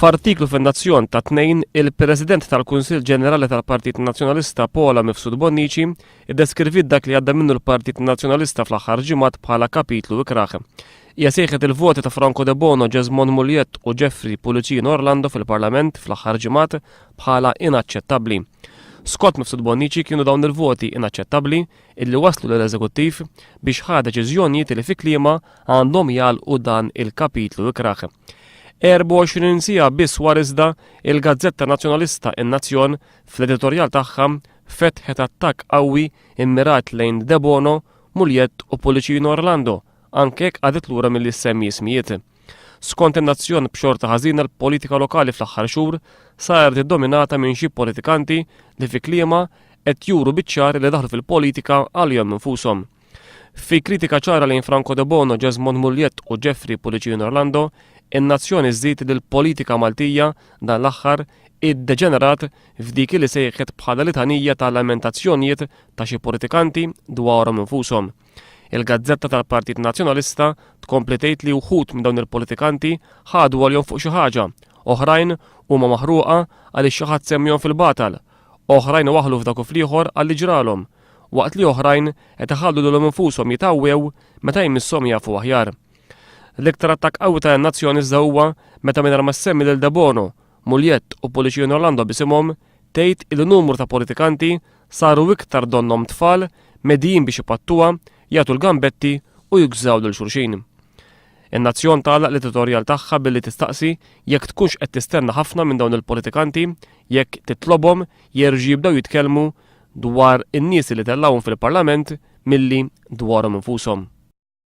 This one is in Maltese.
F'artiklu fin-Nazzjon tat-Tnejn, il-President tal-Kunsill Ġenerali tal-Partit Nazzjonalista Paula Mifsud Bonnici iddeskriviet dak li għadda minnu l-Partit Nazzjonalista fl-aħħar ġimgħat bħala kapitlu ikrah. Hija sejħet il-voti ta' Franco Debono, Jesmond Mugliett u Jeffrey Pullicino Orlando fil-Parlament fl-aħħar ġimgħat bħala inaċċettabbli. Skont Mifsud Bonnici kienu dawn il-voti inaċċettabbli illi wasslu lill-Eżekuttiv biex ħa deċiżjonijiet li fi kliemha għandhom jagħlqu dan il-kapitlu ikrah. 24 siegħa biss wara iżda, il-gazzetta Nazzjonalista In-Nazzjon fl-editorjal tagħha fetħet attakk qawwi immirat lejn Debono, Mugliett u Pullicino Orlando, anke jekk qagħdet lura milli ssemmi ismijiet. Skont In-Nazzjon b'xorta ħażina l-politika lokali fl-aħħar xhur saret iddominata minn xi politikanti li fi kliemha qed juru biċ-ċar li daħlu fil-politika għalihom infushom. Fi kritika ċara lejn Franco Debono, Jesmond Mugliett u Jeffrey Pullicino Orlando, In-Nazzjon iżżid li l-politika Maltija dan l-aħħar iddeġenerat f'dik li sejħet bħala litanija ta' lamentazzjonijiet ta' xi politikanti dwarhom infushom. Il-gazzetta tal-Partit Nazzjonalista tkompli tgħid li wħud minn dawn il-politikanti ħadu għalihom fuq xi ħaġa, oħrajn huma maħruqa għaliex xi ħadd semmihom fil-batal, oħrajn iwaħħlu f'dak u fl-ieħor għal li ġralhom, waqt li oħrajn qed iħallu lilhom infushom jitgħawwew meta jmisshom jafu aħjar. L-iktar attakk qawwi ta' In-Nazzjon iżda huwa meta mingħajr ma ssemmi lil Debono, Mugliett u Pullicino Orlando b'isimhom, tgħid illi numru ta' politikanti saru iktar donnhom tfal medijin biex ipattuha, jagħtu l-gambetti u jugżaw lil xulxin. In-Nazzjon tagħlaq l-editorjal tagħha billi tistaqsi jekk tkunx qed tistenna ħafna minn dawn il-politikanti jekk titlobhom jerġgħu jibdew jitkellmu dwar in-nies li tellgħuhom fil-Parlament milli dwarhom infushom.